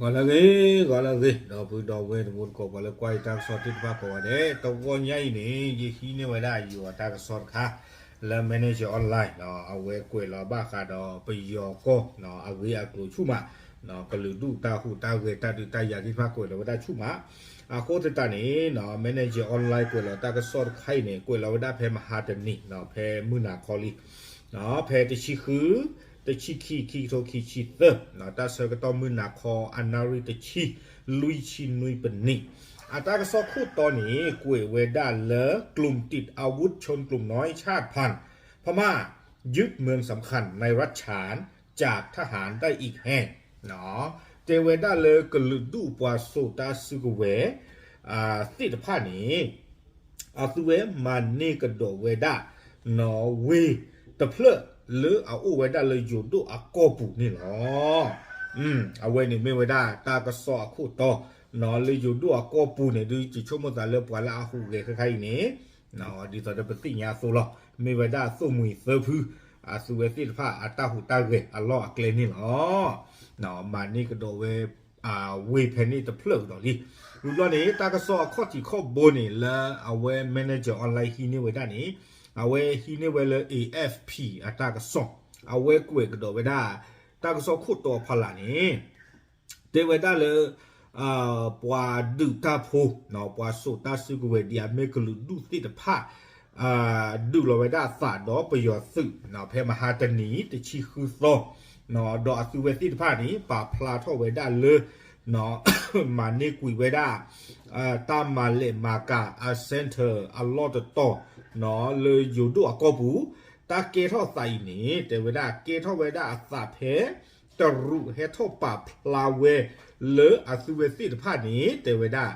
ဂီၤလၢအဂ့ၤ, ဂီၤလၢအဂ့ၤ, ဒီပုၢ်ဒီဝဲၢ်တံၤသကိး ပှၤလၢကွၢ်ယတၢ်ကစီၣ်သ့ၣ်တဖၣ်ကိးဂၤဒဲး, တဂီၤညါအံၤန့ၣ် ယဟံးန့ၢ်ဝဲဒၣ်ယွၤတၢ်ကစီၣ်တခါ လၢ Manager Online အဝဲကွဲးလီၤဘၣ်ဃးဒီးပယီၤကီၢ် အဂ့ၢ်အကျိၤဆူၣ်မး, ကလုာ်ဒူၣ်တၢ်ဟူးတၢ်ဂဲၤ တၢ်ဒုးတၢ်ယၤသ့ၣ်တဖၣ်ကွဲးလီၤဝဲဒၣ်ဆူၣ်မး, အဃိသတးန့ၣ် Manager Online ကွဲးလီၤတၢ်ကစီၣ်တခါအံၤန့ၣ် ကွဲးလီၤဝဲဒၣ်ဖဲမဟါတနံၤ ဖဲမုၢ်နၤခီလံ ဖဲတဆံဃု, တဆံခံ, ခံကထိခံဆံသၢ, တၢ်ဆၢကတီၢ်မုၢ်နၤခီ အနၣ်ရံၣ်တဆံ, လွံၢ်ဆံနွံပနံး, အတၢ်ကစီၣ်ခိၣ်တီန့ၣ် ကွဲးဝဲဒၣ်လၢ กลุ่มติดอาวุธชนกลุ่มน้อยชาติพันธุ์พม่า ยึดเมืองสำคัญในรัฐฉานจากทหารได้อีกแห่ง တဲဝဲဒၣ်လၢကလုာ်ဒူၣ်ပှၤစိာ်တၢ်စုကဝဲၤ သ့ၣ်တဖၣ်န့ၣ် အသုဝဲမၤန့ၢ်ကဒီးဝဲဒၣ် ဝ့ၢ်တဖျၢၣ်လၢအအိၣ်ဝဲဒၣ်လၢယိၤဒိၣ်အကီၢ်ပူၤန့ၣ်လီၤ. အဝဲန့ၣ်မ့ၢ်ဝဲဒၣ်တၢ်ကစီၣ်အခိၣ်တီ လၢယိၤဒိၣ်အကီၢ်ပူၤန့ၣ် ဒုးယဆိကမိၣ်သးလၢပှၤလၢအဟူးဂဲၤခဲခါအံၤန့ၣ် ဒ်သိးဒီးပသ့ၣ်ညါအသိးလီၤ. မ့ၢ်ဝဲဒၣ်သိၣ်မှံၤသၢဖု အသုဝဲသ့ၣ်တဖၣ်အတၢ်ဟူးတၢ်ဂဲၤအလီၢ်အကျဲန့ၣ်လီၤ. မၤန့ၢ်ကဒီးဝဲ ဝ့ၢ်ဖဲန့ၣ်တဖျၢၣ်ကဒီးလံ. ဝံၤဘျီန့ၣ် တၢ်ကစီၣ်အခီၣ်ထံးခီၣ်ဘိန့ၣ် လၢအဝဲ Manager Online ဟံးန့ၢ်ဝဲဒၣ်န့ၣ် အဝဲဟံးန့ၢ်ဝဲလၢ A F P အတၢ်ကစီၣ် အဝဲကွဲးကဒီးဝဲဒၣ် တၢ်ကစီၣ်ခိၣ်တီဖီလာ်န့ၣ် တဲဝဲဒၣ်လၢ ပှၤဒုးတၢ်ဖိ ပှၤစိာ်တၢ်စုကဝဲၤဒ်အမ့ၢ်ကလုာ်ဒူၣ်သ့ၣ်တဖၣ် ဒုးလီၤဝဲဒၣ်အသးဒီးပယီၤသုး ဖဲမဟါတနံၤ တဆံဃုသီ ဒီးအသုဝဲသ့ၣ်တဖၣ်န့ၣ် ပာ်ဖျါထီၣ်ဝဲဒၣ်လၢ မၤန့ၢ်ကွံာ်ဝဲဒၣ် တၢ်မၤလဲၢ်မၤကၤအ center အလီၢ်တတီၤ လၢယိၤဒိၣ်အကီၢ်ပူၤ တၢ်ကဲထီၣ်သးအံၤန့ၣ် တဲဝဲဒၣ်ကဲထီၣ်ဝဲဒၣ်အသးဖဲ တရူးဟဲထီၣ်ပာ်ဖျါဝဲ လၢအသုဝဲသ့ၣ်တဖၣ်န့ၣ် တဲဝဲဒၣ်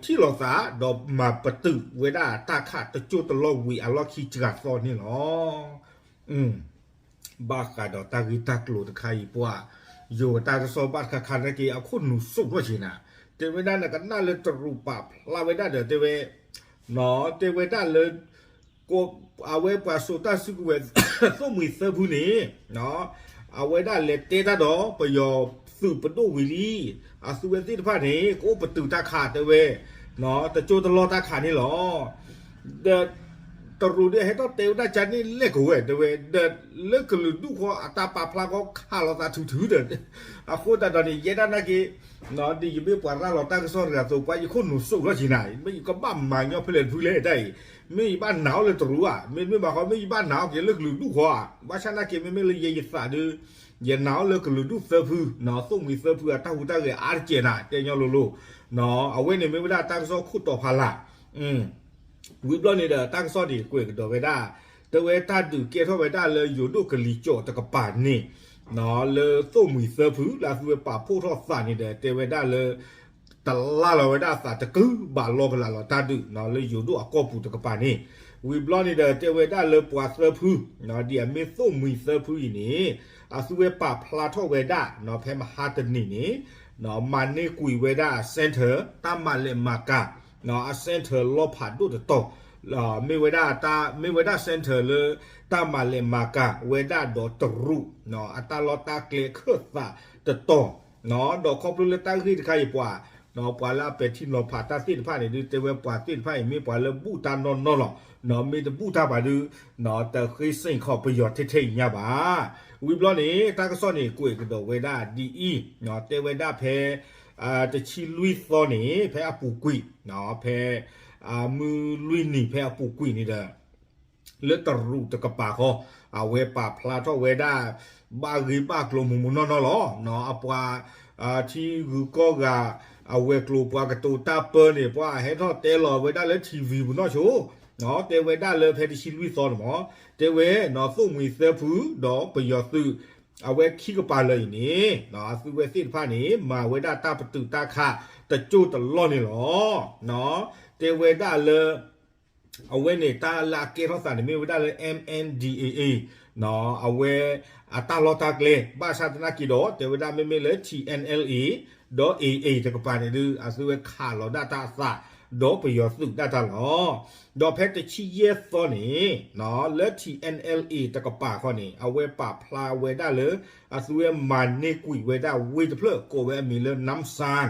ထံၣ်လိာ်သး ဒီးမၤပတုာ်ဝဲဒၣ်တၢ်ခးတကၠိၢ်တလီၢ်ဝံၤအလီၢ်ခံစှၤသီန့ၣ်လီၤ. ဘၣ်ဃးဒီးတၢ်ဂ့ၢ်တၢ်ကျိၤတခါအံၤပှၤ ယိၤတၢ်ကစီၣ်ဘၣ်တခါခါနာ်က့ အခိၣ်နူာ်စိးထီၣ်က့ၤနၤ, တဲဝဲဒၣ်နကနၣ်လၢတရူးပာ်ဖျါဝဲဒၣ်ဒီး တဲဝဲ တဲဝဲဒၣ်လၢ အဝဲပှၤစိာ်တၢ်စုကဝဲၤ သိၣ်မှံၤသၢဖုန့ၣ် အဝဲဒၣ်လဲၤတဲတၢ်ဒီးပယီၤသုးပဒိၣ်ဝံၤလံ, အသုဝဲသ့ၣ်တဖၣ်န့ၣ် ကအိၣ်ပတုာ်တၢ်ခးတဲဝဲ တကၠိၢ်တလီၢ်တၢ်ခးန့ၣ်လီၤ. ဒီး တရူးဒ်ဟဲထီၣ်တဲဝဲဒၣ်ကန့ၣ်လဲၣ်ကဝဲၤ တဲဝဲ ဒီးလၢကလုာ်ဒူၣ်ဃီအတၢ်ပာ်ဖျါဃီခးလိာ်သးထုထုဒီး အဃိသတးဒီးန့ၣ် ယဲဒၣ်နာ်က့ ဒ်ယမ့ၢ်ပှၤရၤလီၤတၢ်ကစီၣ်တဂၤအသိး ပှၤယခိၣ်နူာ်စိးထီၣ်က့ၤနၤ, မ့ၢ်ယကဘၣ်မၤညီဖဲလဲၣ်တဖုလဲၣ်တၢ်အံၤ, မ့ၢ်ယဘၣ်နာ်အီၤလၢတရူးဧါ, မ့တမ့ၢ်ဘၣ်ဃီ မ့ၢ်ယဘၣ်နာ်အီၤက့ၤလၢကလုာ်ဒူၣ်ဃီဧါ, ဘၣ်ဆၣ်နာ်က့ မ့မ့ၢ်လၢယဲယသးဒီး ယနာ်အီၤလၢကလုာ်ဒူၣ်သၢဖု သိၣ်မှံၤသၢဖုအတၢ်ဟူးတၢ်ဂဲၤအါတကဲးနၤ တဲညီလိၤလိၤ, အဝဲန့ၣ်မ့ၢ်ဝဲဒၣ်တၢ်ကစီၣ်ခိၣ်တီဖီလာ် ဝံၤဘျီန့ၣ်ဒီး တၢ်ကစီၣ်ဒံးကွဲးကဒီးဝဲဒၣ်, တဲဝဲတၢ်ဒုးကဲထီၣ်ဝဲဒၣ်လၢယိၤဒိၣ်ကလံၤကၠီးတကပၤန့ၣ်, လၢသိၣ်မှံၤသၢဖု လၢအသုဝဲပာ်ဖှိၣ်ထီၣ်သးန့ၣ်ဒီး တဲဝဲဒၣ်လၢ တလါလီၤဝဲဒၣ်အသးတကုဘးလီၤကလာ်လီၤတၢ်ဒုး လၢယိၤဒိၣ်အကီၢ်ပူၤတကပၤန့ၣ်, ဝံၤဘျီန့ၣ်ဒီး တဲဝဲဒၣ်လၢပှၤသၢဖု ဒ်အမ့ၢ်သိၣ်မှံၤသၢဖုအံၤန့ၣ်, အသုဝဲပာ်ဖျါထီၣ်ဝဲဒၣ် ဖဲမဟါတနံၤန့ၣ် မၤန့ၢ်ကွံာ်ဝဲဒၣ် center တၢ်မၤလဲၢ်မၤကၤ အ center လီၢ်ဖးဒိၣ်တတီၤ, မ့ၢ်ဝဲဒၣ် မ့ၢ်ဝဲဒၣ် center လၢ တၢ်မၤလဲၢ်မၤကၤဝဲဒၣ်ဒီးတရူး အတၢ်လီၢ်တၢ်ကျဲခၢၣ်သးတတီၤ, ဒီးခီဖျိလၢတၢ်ဂ့ၢ်တခါအံၤပှၤ ပှၤလၢအပဲာ်ထံနီၤဖးတၢ်သ့ၣ်တဖၣ်န့ၣ်ဒုး တဲဝဲပှၤသ့ၣ်တဖၣ်အံၤ မ့ၢ်ပှၤလၢဘူၣ်တၢ်နီၢ်နီၢ်လီၤ, မ့ၢ်တဘူၣ်တၢ်ဘၣ်ဒုး တဃ့စ့ၣ်ခီးပယီၤထဲထဲအံၤညါဘၣ်. ဝံၤဘျီန့ၣ် တၢ်ကစီၣ်န့ၣ် ကွဲးကဒီးဝဲဒၣ်ဒ်အံၤ, တဲဝဲဒၣ်ဖဲ တဆံလွံၢ်သီန့ၣ် ဖဲအပူၤကွံာ်, ဖဲ မုၢ်လွံၢ်နံၤဖဲအပူၤကွံာ်န့ၣ်ဒီး လၢတရူးတကပၤဃီ အဝဲပာ်ဖျါထီၣ်ဝဲဒၣ် ဘၣ်ဂ့ၢ်ဘၣ်ကျိၤမုၢ်မုၢ်နီၢ်နီၢ်လီၤ. အပှၤ ထံဂုၤကီၢ်ဂၤ အဝဲၤကျိၤပှၤကတိၤတၢ်ပၢန့ၣ် ပှၤဟဲထီၣ်တဲလီၤဝဲဒၣ်လၢ ထံၣ်ဝံၤ ပနီၢ်ဆိ တဲဝဲဒၣ်လၢဖဲတဆံလွံၢ်သီန့ၣ်မး တဲဝဲ သိၣ်မှံၤသၢဖု ဒီးပယီၤသုး အဝဲခံကပၤလၢာ်အံၤန့ၣ် အသုဝဲသ့ၣ်တဖၣ်န့ၣ် မၤဝဲဒၣ်တၢ်ပတုာ်တၢ်ခးတကၠိၢ်တလီၢ်န့ၣ်လီၤ. တဲဝဲဒၣ်လၢ အဝဲန့ၣ်တၢ်လၢအကဲထီၣ်သးန့ၣ် မ့ၢ်ဝဲဒၣ်လၢ M N D A A အဝဲအတၢ်လီၢ်တၢ်ကျဲ ဘၣ်ဆၣ်သနာ်က့ဒီး တဲဝဲဒၣ်မ့မ့ၢ်လၢ T N L A ဒီး A A တကပၤန့ၣ်ဒုး အသုဝဲခးလီၤဒၣ်တၢ်အသး ဒီးပယီၤသုးဒၣ်တၢ်လီၤ. ဒီးဖဲတဆံယဲၢ်သီန့ၣ် လၢ T N L A တကပၤဃီန့ၣ် အဝဲပာ်ဖျါဝဲဒၣ်လၢ အသုဝဲမၤန့ၢ်ကွံာ်ဝဲဒၣ်ဝ့ၢ်တဖျၢၣ် ကိးဝဲအမံၤလၢ နမ်စၢၣ်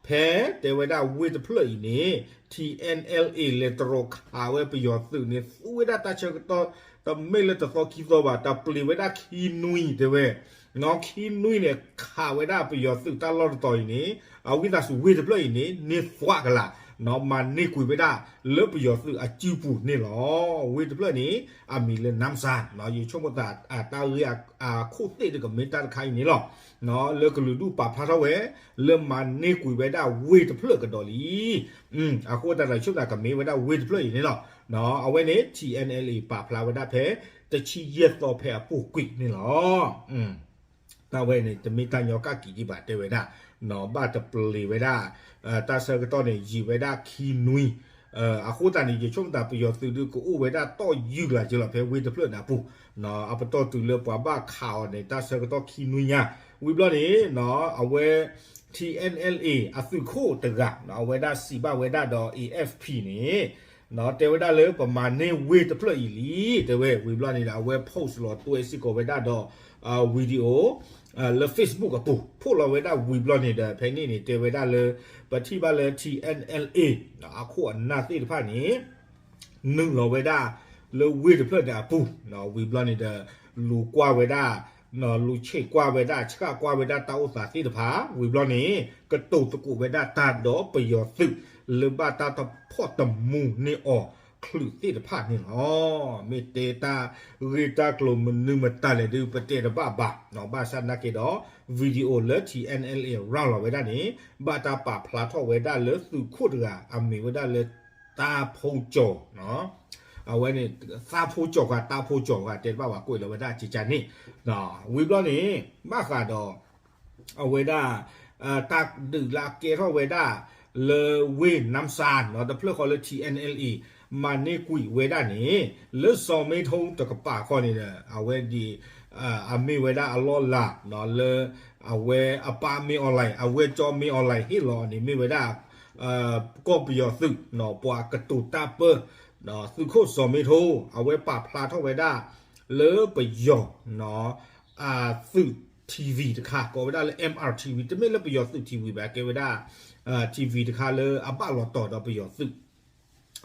ဖဲတဲဝဲဒၣ်ဝ့ၢ်တဖျၢၣ်အံၤန့ၣ် T N L A လဲၤတရီၤခးဝဲပယီၤသုးန့ၣ် သူဝဲဒၣ်တၢ်ဆၢကတီၢ် တမ့ၢ်လၢတသီခံသီဘၣ် တပျံၤဝဲဒၣ်ခံနွံတဲဝဲ ခံနွံန့ၣ် ခးဝဲဒၣ်ပယီၤသုးတၢ်လီၢ်တတီၤအံၤန့ၣ် အဝံသးစူၤဝ့ၢ်တဖျၢၣ်အံၤန့ၣ် န့ၢ်သွးကလာ် မၤန့ၢ်ကွံာ်ဝဲဒၣ်လၢပယီၤသုးအစုပူၤန့ၣ်လီၤ. ဝ့ၢ်တဖျၢၣ်န့ၣ် အမံၤလၢ နမ်စၢၣ် ယဆိကမိၣ်သး တၢ်ဂ့ၢ်အခိၣ်သ့ၣ်တကမ့ၢ်တၢ်တခါအံၤန့ၣ်လီၤ. လၢကလုာ်ဒူၣ်ပာ်ဖျါထီၣ်ဝဲ လၢမၤန့ၢ်ကွံာ်ဝဲဒၣ်ဝ့ၢ်တဖျၢၣ်ကဒီးလံ. အဃိသတးဒီး ဆိကမိၣ်သးကမ့ၢ်ဝဲဒၣ်ဝ့ၢ်တဖျၢၣ်အံၤန့ၣ်လီၤ. အဝဲန့ၣ် T N L A ပာ်ဖျါဝဲဒၣ်ဖဲ တဆံယဲၢ်သီဖဲအပူၤကွံာ်န့ၣ်လီၤ. တၢ်ဝဲန့ၣ် တမ့ၢ်တၢ်ညီကၣ်ကံၤဒံးဘၣ်တဲဝဲဒၣ် ဘၣ်တပျံၤဝဲဒၣ် တၢ်ဆၢကတီၢ်န့ၣ် ယံာ်ဝဲဒၣ်ခံနွံ အဃိသတးန့ၣ် ယဆိကမိၣ်သးပယီၤသုးဒုးကအိၣ်ဝဲဒၣ်တီၢ်ယုၢ်လၢ်က့လီၤ ဖဲဝ့ၢ်တဖျၢၣ်န့ၣ်အပူၤ အပတီၢ်တုၤလၢပှၤဘၣ်ခးအီၤန့ၣ် တၢ်ဆၢကတီၢ်ခံနွံညါ ဝံၤဘျီန့ၣ် အဝဲ T N L A အသုးခိၣ်တဂၤ အဝဲဒၣ်စံးဘၣ်ဝဲဒၣ်ဒီး A F P န့ၣ် တဲဝဲဒၣ်လၢ ပမၤန့ၢ်ဝ့ၢ်တဖျၢၣ်အံၤလံ တဲဝဲ ဝံၤဘျီန့ၣ်ဒီး အဝဲ post လီၤတွဲစ့ၢ်ကီးဝဲဒၣ်ဒီး video လၢ Facebook အပူၤ ဖီၣ်လီၤဝဲဒၣ်ဝံၤဘျီန့ၣ်ဒီး ဖဲန့ၣ်န့ၣ် တဲဝဲဒၣ်လၢ ပထံၣ်ဘၣ်လၢ T N L A အခိၣ်အနၢ်သ့ၣ်တဖၣ်န့ၣ် နုာ်လီၤဝဲဒၣ်လၢဝ့ၢ်တဖျၢၣ်န့ၣ်အပူၤ ဝံၤဘျီန့ၣ်ဒီး လူၤကွၢ်ဝဲဒၣ် လူၤဆဲးကွၢ်ဝဲဒၣ် ဆှၣ်ကွၢ်ဝဲဒၣ်တၢ်အိၣ်သးသ့ၣ်တဖၣ် ဝံၤဘျီန့ၣ် ကတိၤသကိးဝဲဒၣ်တၢ်ဒီးပယီၤသုး လၢဘၣ်တၢ်တဖီၣ်တမူန့ၢ်အီၤ ချုးသ့ၣ်တဖၣ်န့ၣ်လီၤ. မ့ၢ်တဲတၢ်ဂ့ၢ်တၢ်ကျိၤမနုၤမတၤလဲၣ်ဒုး ပတဲတဘၣ်ဘၣ် ဘၣ်ဆၣ်နာ်က့ဒီး video လၢ T N L A ရၤလီၤဝဲဒၣ်န့ၣ် ဘၣ်တၢ်ပာ်ဖျါထီၣ်ဝဲဒၣ်လၢသုးခိၣ်တဂၤ အမ့ၢ်ဝဲဒၣ်လၢ တၢ်ဖိကၠီၤ အဝဲန့ၣ် သးဖိကၠီၤဃာ် တၢ်ဖိကၠီၤဃာ် တဲတဘၣ်ဘၣ် ကွဲးလီၤဝဲဒၣ်ကကန့ၣ် ဝံၤဘျီန့ၣ် ဘၣ်ဃးဒီး အဝဲဒၣ် တၢ်ဒုးလၢအကဲထီၣ်ဝဲဒၣ် လၢဝ့ၢ်နမ်စၢၣ် တဖျၢၣ်ဃီလၢ T N L A မၤန့ၢ်ကွံာ်ဝဲဒၣ်န့ၣ် လၢစီၤမ့ထိတကပၤဃီန့ၣ်ဒီး အဝဲဒ် အမ့ၢ်ဝဲဒၣ်အလီၢ်လၤ လၢ အဝဲအပၢ်မ့ၢ် online အဝဲကၠီမ့ၢ် online ဟ့ၣ်လီၤန့ၣ် မ့ၢ်ဝဲဒၣ် ကီၢ်ပယီၤသုး ပှၤကတိၤတၢ်ပၢ သုးခိၣ်စီၤမ့ထိ အဝဲပာ်ဖျါထီၣ်ဝဲဒၣ် လၢပယီၤ အသုး TV တခါ ကိးဝဲဒၣ်လၢ M R T V တမ့ၢ်လၢပယီၤသုး TV ဘၣ် ကဲဝဲဒၣ် TV တခါလၢအဘၣ်လီၤတီၤဒီးပယီၤသုး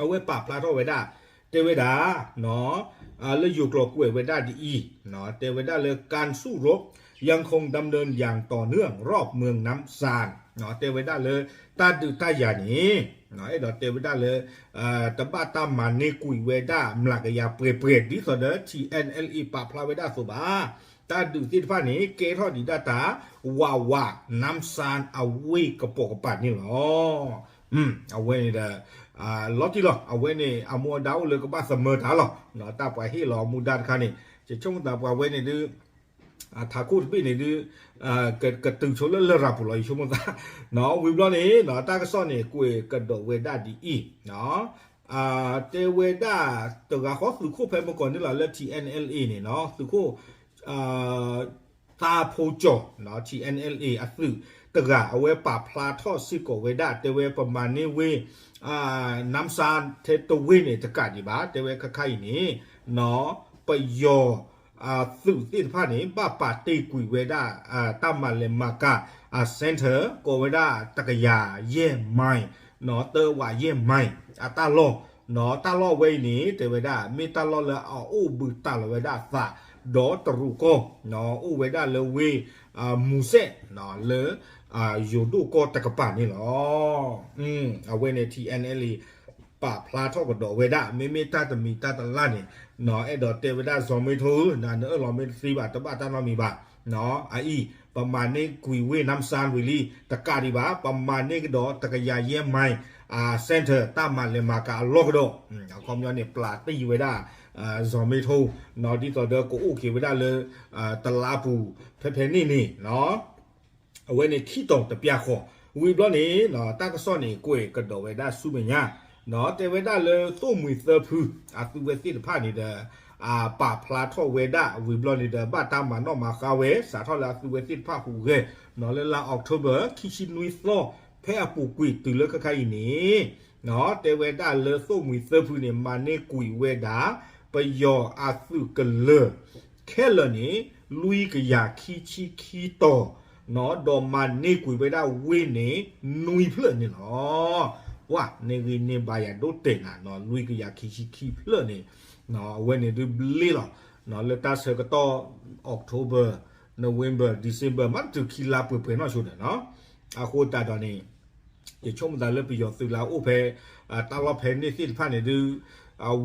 အဝဲပာ်ဖျါထီၣ်ဝဲဒၣ် တဲဝဲဒၣ် လၢယိၤကျိာ်ကွဲးဝဲဒၣ်ဒ်အံၤ တဲဝဲဒၣ်လၢ การสู้รบยังคงดำเนินอย่างต่อเนื่องรอบเมืองน้ำซาน တဲဝဲဒၣ်လၢ တၢ်ဒုးတၢ်ယၤန့ၣ် အဲၣ်ဒိးတဲဝဲဒၣ်လၢ တဘၣ်တၢ်မၤန့ၢ်ကွံာ်ဝဲဒၣ် မျးကယၤပှဲၤပှဲၤ ဒ်သိးဒီး T N L A ပာ်ဖျါဝဲဒၣ်အသိးဘၣ်. တၢ်ဒုးသ့ၣ်တဖၣ်န့ၣ် ကဲထီၣ်ဒံးဒၣ်တၢ် ဝးဝး နမ်စၢၣ် အဝ့ၢ်ကပိာ်ကပၤန့ၣ်လီၤ. အဝဲန့ၣ်ဒီး လီၤတံၢ်လီၤ အဝဲန့ၣ် အမူအဒါအိၣ်လၢကဘၣ်သမၢတၢ်လီၤ. တၢ်ပှၤဟ့ၣ်လီၤအမူဒါတခါန့ၣ် ယဆိကမိၣ်သးပှၤဝဲန့ၣ်ဒုး ထးခိၣ်တဘ့ၣ်န့ၣ်ဒုး ကတုၤဆိလၢလရာ်ပူၤလီၤ ယဆိကမိၣ်သး ဝံၤဘျီန့ၣ် တၢ်ကစီၣ်န့ၣ် ကွဲးကဒီးဝဲဒၣ်ဒ်အံၤ တဲဝဲဒၣ် တဂၤဃီသုးခိၣ်ဖဲမကီၢ်န့ၣ်လီၤ လၢ T N L A န့ၣ် သုးခိၣ် သးဖိကၠီၤ T N L A အသုးတဂၤ အဝဲပာ်ဖျါထီၣ်စ့ၢ်ကီးဝဲဒၣ် တဲဝဲပမၤန့ၢ်ဝ့ၢ် နမ်စၢၣ် ထဲတဝ့ၢ်န့ၣ်တကးဒံးဘၣ် တဲဝဲခဲခါအံၤန့ၣ် ပယီၤ သုးသ့ၣ်တဖၣ်န့ၣ် ဘၣ်ပာ်တ့ၢ်ကွံာ်ဝဲဒၣ် တၢ်မၤလဲၤမၤကၤ အ center ကိးဝဲဒၣ် တကယၤယဲၢ် mile တၢဝးယဲၢ် mile အတၢ်လီၢ် တၢ်လီၢ်ဝဲအံၤန့ၣ် တဲဝဲဒၣ် မ့ၢ်တၢ်လီၢ်လၢအအိၣ်ဘှံးတၢ်လီၤဝဲဒၣ်အသး ဒီးတရူးကီၢ် အိၣ်ဝဲဒၣ်လၢဝ့ၢ် မူၤစဲး လၢ ယိၤဒိၣ်ကီၢ်တကပၤန့ၣ်လီၤ. အဝဲန့ၣ် T N L A ပာ်ဖျါထီၣ်ကဒီးဝဲဒၣ် မ့မ့ၢ်တၢ်တမံၤတၢ်တလၢ်န့ၣ် အဲၣ်ဒိးတဲဝဲဒၣ်စီၤမ့ထိ နအၢၣ်လီၤမ့ၢ်တသ့ဘၣ် တဘၣ်တၢ်နီတမံၤဘၣ် အအံၤ ပမၤန့ၢ်ကွံာ်ဝ့ၢ်နမ်စၢၣ်ဝံၤလံ တကးဒံးဘၣ် ပမၤန့ၢ်ကဒီး တကယၤယဲၢ် mile center တၢ်မၤလဲၤမၤကၤအလီၢ်ကဒီး အခီပညီန့ၣ် ပျးတံၢ်ဝဲဒၣ် စီၤမ့ထိ ဒ်သိးဒီးကအိၣ်က့ၤဝဲဒၣ်လၢ တလါပူၤ ဖဲဖဲန့ၣ်န့ၣ် အဝဲန့ၣ်ခံတီၤတပျၢ်ဃီ ဝံၤဘျီန့ၣ် တၢ်ကစီၣ်န့ၣ် ကွဲးကဒီးဝဲဒၣ်ဆူမဲာ်ညါ တဲဝဲဒၣ်လၢသိၣ်မှံၤသၢဖု အသုးဝဲသ့ၣ်တဖၣ်န့ၣ်ဒီး ပာ်ဖျါထီၣ်ဝဲဒၣ် ဝံၤဘျီန့ၣ်ဒီး ဘၣ်တၢ်မၤနီၣ်မၤဃါဝဲ စးထီၣ်လၢအသုးဝဲသ့ၣ်တဖၣ်ဟူးဂဲၤ လၢလါ October ခံဆံနွံသီ ဖဲအပူၤကွံာ်တုၤလၢခဲခါအံၤန့ၣ် တဲဝဲဒၣ်လၢသိၣ်မှံၤသၢဖုန့ၣ် မၤန့ၢ်ကွံာ်ဝဲဒၣ် ပယီၤအသုးကလၢၤ ခဲလၢာ်န့ၣ် လွံၢ်ကယၤခံဆံခံတီၤ, ဒီးမၤန့ၢ်ကွံာ်ဝဲဒၣ်ဝ့ၢ်န့ၣ် နွံဖျၢၣ်န့ၣ်လီၤ. ပှၤန့ၣ်ဂ့ၤန့ၢ်ဘၣ်ယၤဒိၣ်တဲာ်နၤနီၤ လွံၢ်ကယၤခံဆံခံဖျၢၣ်န့ၣ် အဝဲန့ၣ်ဒုးဘျ့လီၤ လၢတၢ်ဆၢကတီၢ် October, November, December မ့ၢ်တုၤခံလါပှဲၤပှဲၤနီၣ်ဆိန့ၣ်နီၤ. အဃိသတးဒီးန့ၣ် ယဆိကမိၣ်သးလၢပယီၤသုးလၢအအိၣ်ဖဲ တၢ်လီၢ်ဖဲန့ၣ်သ့ၣ်တဖၣ်န့ၣ်ဒုး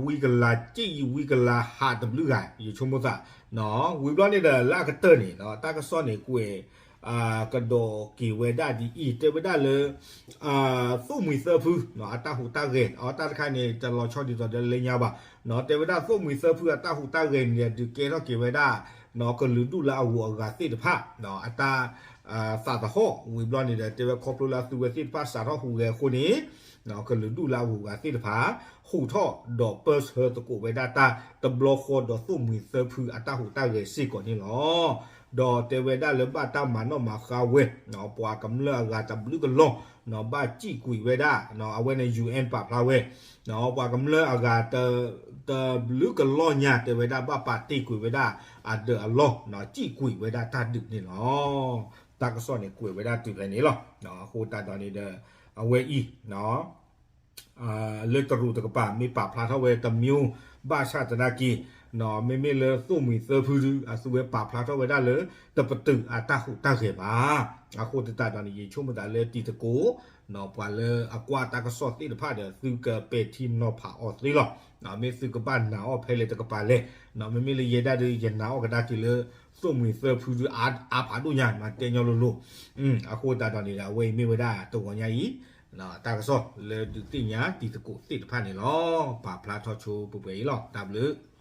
ဝံကလၤကံၣ် ဝံကလၤဟးတဘျုးဂၤ ယဆိကမိၣ်သး ဝံၤဘျီန့ၣ်ဒီးလၢအကတၢၢ်န့ၣ် တၢ်ကစီၣ်န့ၣ်ကွဲး ကဒီးက့ၤဝဲဒၣ်ဒ်အံၤ တဲဝဲဒၣ်လၢ သိၣ်မှံၤသၢဖု အတၢ်ဟူးတၢ်ဂဲၤ အတၢ်တခါန့ၣ် တလီၤဆီဒ်သိးဒီးလၢညါဘၣ် တဲဝဲဒၣ်သိၣ်မှံၤသၢဖုအတၢ်ဟူးတၢ်ဂဲၤန့ၣ် ဒုးကဲထီၣ်က့ၤဝဲဒၣ် ကလုာ်ဒူၣ်လၢအဂုၤအဂၤသ့ၣ်တဖၣ် အတၢ် သးသဟီၣ် ဝံၤဘျီန့ၣ်ဒီး တဲဝဲခီဖျိလၢအသုဝဲသ့ၣ်တဖၣ်စးထီၣ်ဟူးဂဲၤအဃိန့ၣ် ကလုာ်ဒူၣ်လၢအဂုၤအဂၤသ့ၣ်တဖၣ် ဟူးထီၣ်ဒီးပၢဆှၢသကိးဝဲဒၣ်တၢ်တဘျီဃီဒီး သိၣ်မှံၤသၢဖုအတၢ်ဟူးတၢ်ဂဲၤစ့ၢ်ကီးန့ၣ်လီၤ. ဒီးတဲဝဲဒၣ်လၢဘၣ်တၢ်မၤနီၣ်မၤဃါဝဲ ပှၤကမျၢၢ်အဂၤတဘျုးကလီၢ် ဘၣ်စံၣ်ကွံာ်ဝဲဒၣ် အဝဲန့ၣ် ယူၣ်အဲၣ် ပာ်ဖျါဝဲ ပှၤကမျၢၢ်အဂၤ တဘျုးကလီၢ်ညါ တဲဝဲဒၣ်ဘၣ်ပာ်တ့ၢ်ကွံာ်ဝဲဒၣ် အဒၢးအလီၢ် စံၣ်ကွံာ်ဝဲဒၣ်တၢ်ဒုးန့ၣ်လီၤ. တၢ်ကစီၣ်န့ၣ်ကွဲးဝဲဒၣ်တုၤဖဲန့ၣ်လီၤ. အဃိသတးဒီးန့ၣ်ဒီး အဝဲအံၤ လၢတရူးတကပၤ မ့ၢ်ပာ်ဖျါထီၣ်ဝဲတမံၤ ဘၣ်ဆၣ်သနာ်က့ မ့မ့ၢ်လၢသိၣ်မှံၤသၢဖုဒု အသုဝဲပာ်ဖျါထီၣ်ဝဲဒၣ်လၢ တပတုာ်အတၢ်ဟူးတၢ်ဂဲၤဘၣ်. အဃိသတးဒီးန့ၣ် ယဆိကမိၣ်သးလၢတံၤသကိး ပှၤလၢအကွၢ်တၢ်ကစီၣ်သ့ၣ်တဖၣ်ဒီး သုကပဲာ်ထံနီၤဖးအီၤသ့လီၤ. မ့ၢ်သုကဘၣ်နာ်အီၤဖဲလဲၣ်တကပၤလဲၣ်. မ့မ့ၢ်လၢယဲဒၣ်ဒု ယနာ်အီၤကဒါက့ၤလၢ သိၣ်မှံၤသၢဖုဒု အါဖးဒိၣ်ညါ မၤတဲညီလိၤလိၤ. အဃိသတးဒီးန့ၣ်ဒီး အဝဲအံၤမ့ၢ်ဝဲဒၣ်တဂီၤညါအံၤ တၢ်ကစီၣ်လၢဒုးသ့ၣ်ညါတံၤသကိးသ့ၣ်တဖၣ်န့ၣ်လီၤ. ပာ်ဖျါထီၣ်ဆိပှဲၤပှဲၤအံၤလီၤ. တၢ်ဘျုး